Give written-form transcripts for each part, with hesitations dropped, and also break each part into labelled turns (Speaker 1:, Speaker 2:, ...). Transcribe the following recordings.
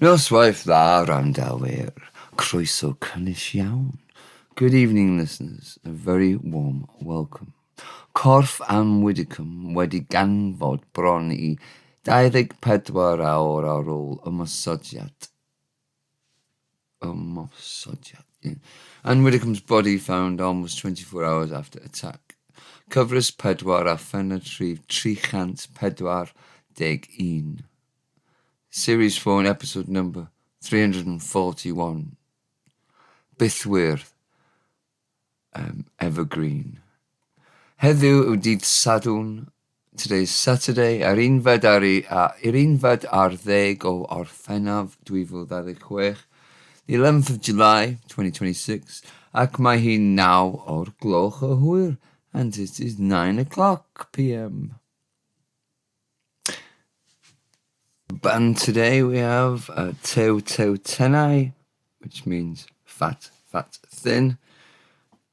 Speaker 1: Noswaith dda, wrandawyr. Croeso cynnes iawn. Good evening, listeners. A very warm welcome. Corff Ann Widdecombe wedi ganfod bron i 24 awr ar ôl ymosodiad. Ymosodiad. Yeah. Ann Widdecombe's body found almost 24 hours after attack. Cyfres 4 a phennod rhif 341. Series 4 and episode number 341. Bythwyrdd. Evergreen. Heddiw yw dydd Sadwrn, today is Saturday, ar unfed ar, i, a, i'r 11 o Orffennaf 2026, the 11th of July 2026, ac mae hi'n 9 o'r gloch o hwyr, and it is 9 o'clock PM. Band today we have Tew Tew Tenau, which means fat, fat, thin.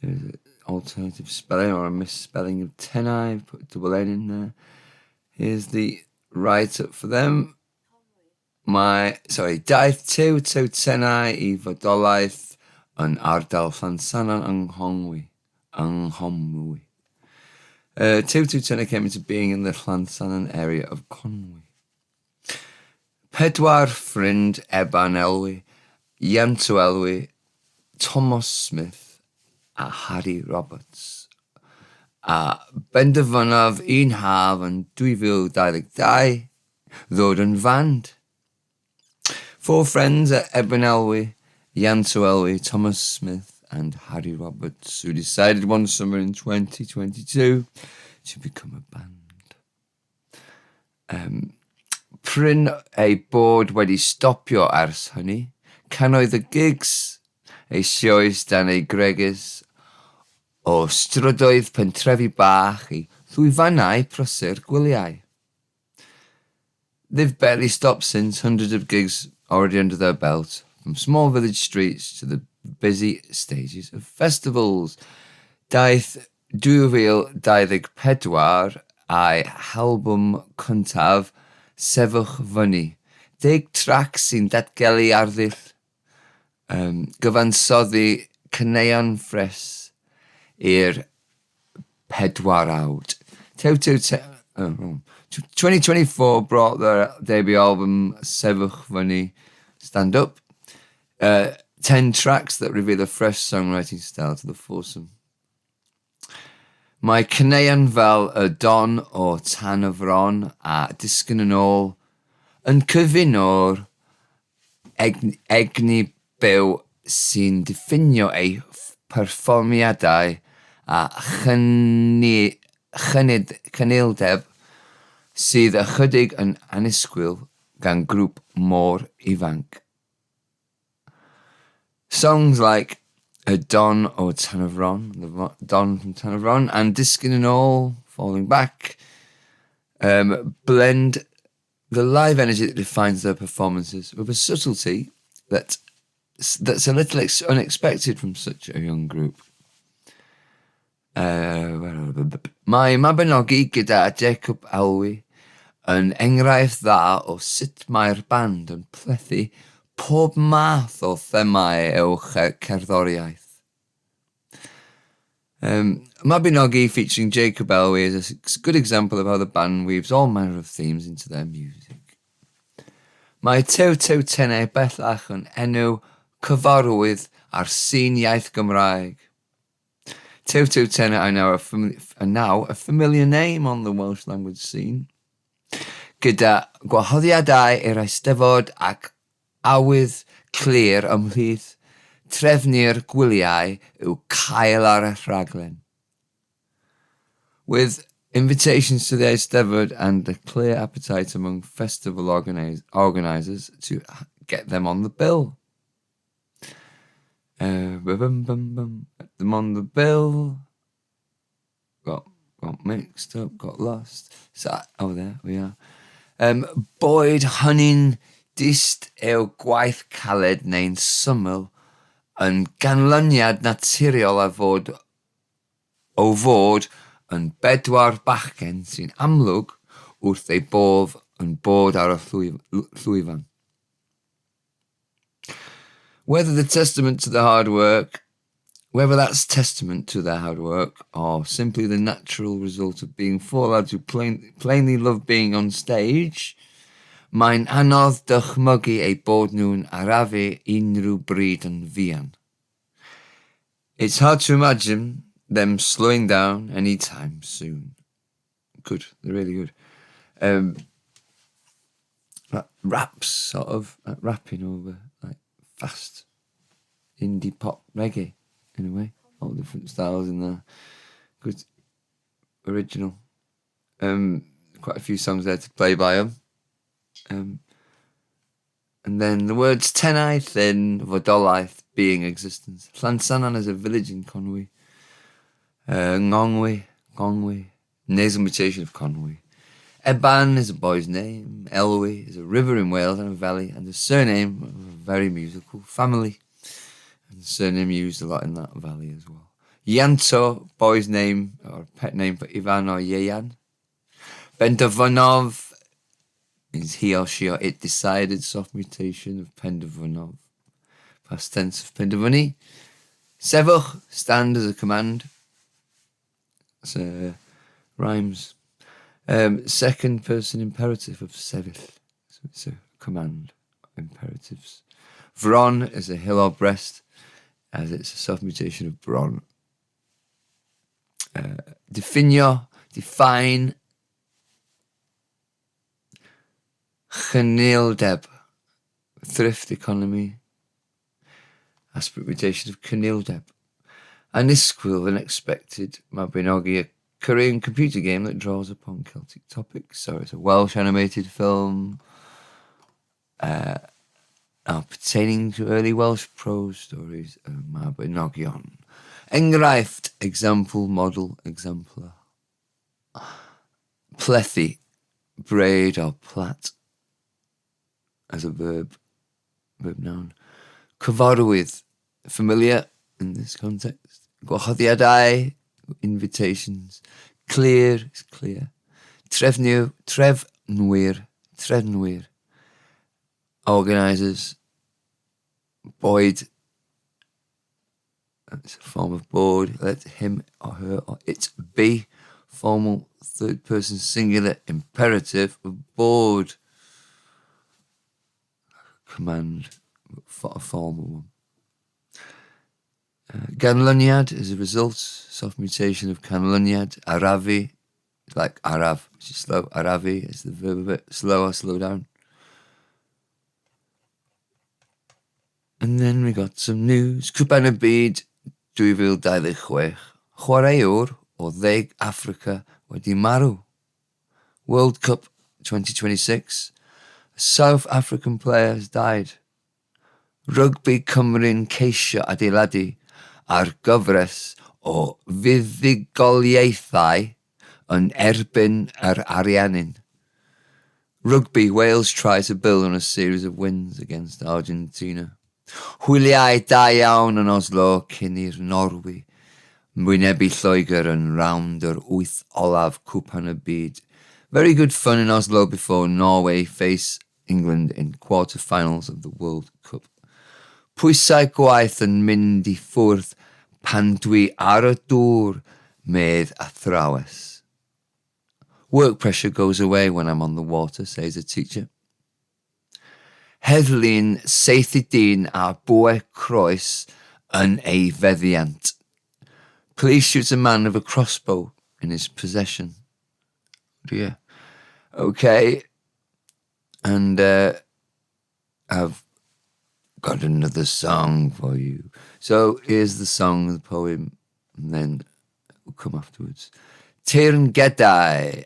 Speaker 1: There's an alternative spelling or a misspelling of Tenau, put double N in there. Here's the write-up for them. Mae, sorry, daeth Tew Tew Tenau i fodolaeth yn ardal Llansannan yng Nghonwy. Yng Nghonwy. Tew Tew Tenau came into being in the Llansannan area of Conwy. Pedwar ffrind Eban Elwy, Ianto Elwy, Thomas Smith a Harry Roberts. A benderfynodd un haf yn 2022 ddod yn fand. Four friends at Eban Elwy, Ianto Elwy, Thomas Smith and Harry Roberts, who decided one summer in 2022 to become a band. Prin eu bod wedi stopio ers hynny, cannoedd y gigs, eisoes dan eu gwregys, o strydoedd pentrefi bach i llwyfannau prysur gwyliau. They've barely stopped since, hundreds of gigs already under their belt, from small village streets to the busy stages of festivals. Daeth 2024 â'i halbwm cyntaf, Sefwch Fyny. 10 trac sy'n datgelu arddull gyfansoddi caneuon ffres i'r pedwarawd. Tew Tew Te... Oh, 2024 brought their debut album Sefwch Fyny, Stand Up. 10 tracks that reveal a fresh songwriting style to the foursome. Mae caneuon fel Y Don o Tan y Fron a Disgyn yn ôl yn cyfuno'r egni byw sy'n diffinio eu perfformiadau a chynildeb sydd ychydig yn annisgwyl gan grŵp mor ifanc. Songs like Y Don o Tan y Fron, the Don from Tan y Fron, and Disgyn yn ôl, Falling Back, blend the live energy that defines their performances with a subtlety that's a little unexpected from such a young group. Mae Mabinogi gyda Jacob Elwy yn enghraifft dda o sut mae'r band yn plethu pob math o themâu i'w cerddoriaeth. Mabinogi featuring Jacob Elwy is a good example of how the band weaves all manner of themes into their music. Mae Tew Tew Tenau bellach yn enw cyfarwydd ar sîn iaith Gymraeg. Tew Tew Tenau are now a familiar name on the Welsh language scene. Gyda gwahoddiadau i'r Eisteddfod ac awydd clir ymhlith trefnwyr gwyliau i'w cael ar y rhaglen. With invitations to the Eisteddfod and a clear appetite among festival organisers to get them on the bill. Bum, bum, bum, get them on the bill. Got mixed up, got lost. So, oh, there we are. Boed hynny'n dyst i'w gwaith caled neu'n syml yn ganlyniad naturiol a fod o fod yn bedwar bachgen sy'n amlwg wrth eu bodd yn bod ar y llwyfan. Whether the testament to the hard work, whether that's testament to their hard work or simply the natural result of being four lads who plainly love being on stage, mae'n anodd dychmygu eu bod nhw'n arafu unrhyw bryd yn fuan. It's hard to imagine them slowing down anytime soon. Good, they're really good. Like raps, sort of, like rapping over like fast indie pop reggae in a way. All different styles in there. Good, original. Quite a few songs there to play by them. And then the words tenau, thin, fodolaeth, being, existence. Llansannan is a village in Conwy. Ngongwy, Gongwy, nasal mutation of Conwy. Eban is a boy's name. Elwy is a river in Wales and a valley, and the surname of a very musical family. And the surname used a lot in that valley as well. Ianto, boy's name or pet name for Ivan or Ieuan. Benderfynodd is he or she or it decided, soft mutation of Penderfynodd. Past tense of Penderfynu. Sefwch, stand as a command. It's rhymes. Second person imperative of sefyll. So it's a command, imperatives. Fron is a hill or breast, as it's a soft mutation of bron. Diffinio, define. Chynildeb, thrift economy. Aspirate mutation of cynildeb. Annisgwyl, unexpected. Mabinogi, a Korean computer game that draws upon Celtic topics. So it's a Welsh animated film pertaining to early Welsh prose stories of Mabinogion. Enghraifft, example, model, exemplar. Plethu, braid or plait as a verb noun. Cyfarwydd, familiar in this context. Gwahoddiadau, invitations. Clir is clear. Trefnu, trefnwyr, trefnwyr. Organisers. Boed, that's a form of board. Let him or her or it be. Formal third person singular imperative of board. Command, a formal one. Ganlyniad is a result, soft mutation of canlyniad. Arafu, like araf, which is slow. Arafu is the verb of it, slow or slow down. And then we got some news. Cwpan y Byd 2026. Chwaraewr o Dde Affrica wedi marw. World Cup 2026. A South African player has died. Rygbi Cymru'n ceisio adeiladu ar gyfres o fuddugoliaethau yn erbyn yr Ariannin. Rugby, Wales try to build on a series of wins against Argentina. Hwyliau da iawn yn Oslo cyn i'r Norwy wynebu Lloegr yn rownd yr wyth olaf Cwpan y Byd. Very good fun in Oslo before Norway face England in quarter-finals of the World Cup. Pwysau gwaith yn mynd i ffwrdd pan dwi ar y dŵr, medd athrawes. Work pressure goes away when I'm on the water, says a teacher. Heddlu'n saethu dyn â bwa croes yn ei feddiant. Police shoots a man with a crossbow in his possession. Dear. Okay. And I've got another song for you. So here's the song, the poem, and then we'll come afterwards. Teyrngedau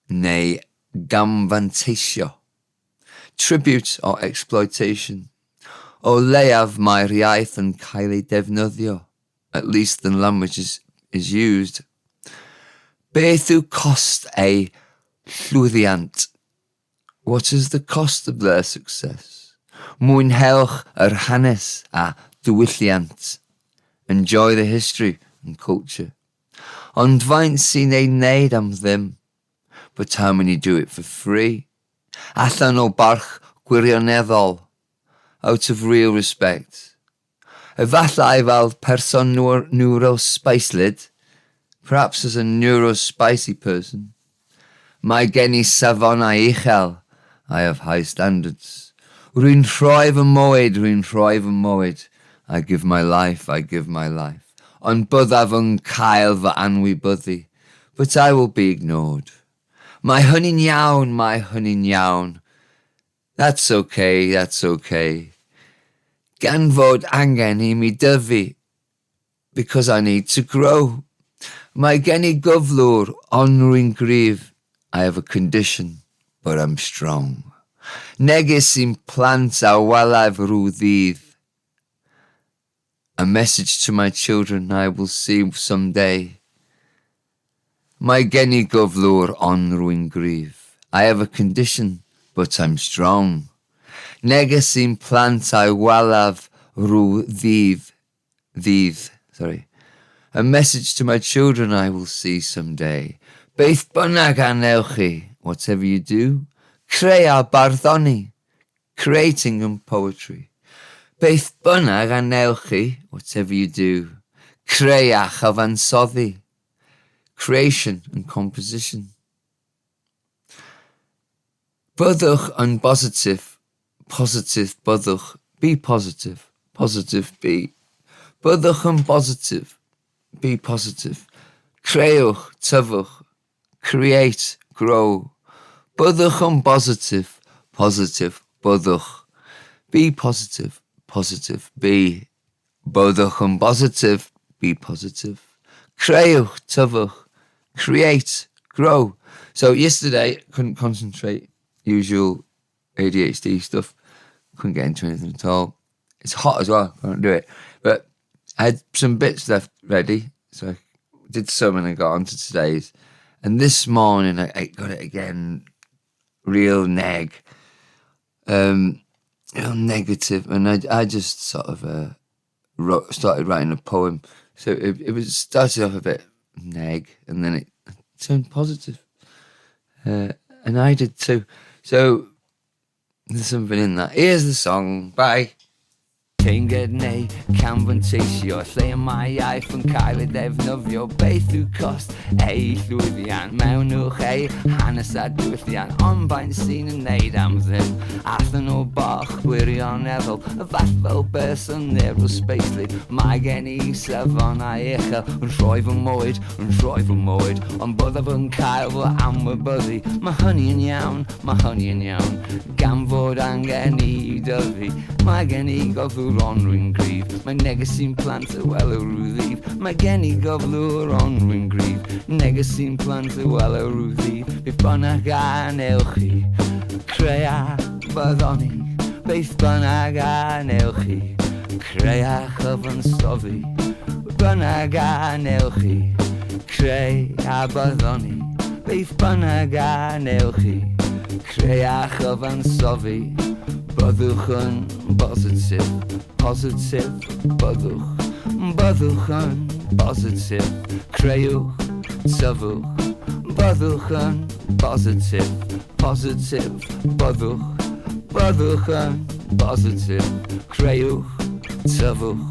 Speaker 1: neu gamfanteisio. Tribute or exploitation. O leiaf mae'r iaith yn cael ei defnyddio. At least the language is used. Beth yw cost eu llwyddiant? What is the cost of their success? Mwynhewch yr hanes a diwylliant. Enjoy the history and culture. Ond faint sy'n ei wneud am ddim? But how many do it for free? Allan o barch gwirioneddol. Out of real respect. Efallai fel person neuro-spicelyd, perhaps as a neuro-spicy person. Mae gen i safonau uchel, I have high standards. Rwy'n rhoi fy mywyd, rwy'n rhoi fy mywyd. I give my life, I give my life. Ond byddaf yn cael fy anwybyddu. But I will be ignored. Mae hynny'n iawn, mae hynny'n iawn. That's okay, that's okay. Gan fod angen i mi dyfu. Because I need to grow. Mae gen i gyflwr, ond rwy'n gryf. I have a condition, but I'm strong. Neges i'm plant a welaf rhyw ddydd. A message to my children I will see someday. Mae gen i gyflwr, ond rwy'n gryf. I have a condition, but I'm strong. Neges i'm plant a welaf rhyw ddydd. Ddydd, sorry. A message to my children I will see someday. Beth bynnag a wnewch chi, whatever you do, creu a barddoni, creating and poetry. Beth bynnag a wnewch chi, whatever you do, creu a chyfansoddi, creation and composition. Byddwch yn bositif, positif byddwch, be positive, positive be. Byddwch yn bositif, be positive. Creuwch, tyfwch, create, grow. Byddwch yn bositif, positif byddwch. Be positive, positive be. Byddwch yn bositif, be positive. Creuwch, tyfwch, create, grow. So yesterday, couldn't concentrate, usual ADHD stuff. Couldn't get into anything at all. It's hot as well, couldn't do it. But I had some bits left ready, so I did some and I got onto today's. And this morning I got it again, real neg, real negative, and I just sort of started writing a poem. So it was started off a bit neg, and then it turned positive, and I did too. So there's something in that. Here's the song. Bye. Teyrnged neu camfanteisio, lle y mae iaith yn cael ei ddefnyddio, beth yw cost ei llwyddiant, mewn uwch ei hanes a diwylliant, ond faint sy'n ei wneud am ddim, allan o barch gwirioneddol, y fath fel person neurospacelyd, mae gen i safonau uchel, yn rhoi fy mywyd, yn rhoi fy mywyd, ond byddaf yn cael fy anwybyddu, mae hynny yn iawn, mae hynny yn iawn, gan fod angen i dyfu, mae gen i gyflwr ond rwy'n gryf. Mae neges i'm plant a wela' rhyw ddydd. Mae gen i gyflwr ond rwy'n gryf. Neges i'm plant a wela' rhyw ddydd. Beth bynnag a wnewch chi, creu a barddoni. Beth bynnag a wnewch chi, creu a chyfansoddi. Bynnag a wnewch chi, creu a barddoni. Beth bynnag a wnewch chi, creu a chyfansoddi. Byddwch yn bositif, positif, byddwch. Byddwch yn bositif, creuwch, tyfwch. Byddwch yn bositif, positif, byddwch. Byddwch yn bositif, creuwch, tyfwch.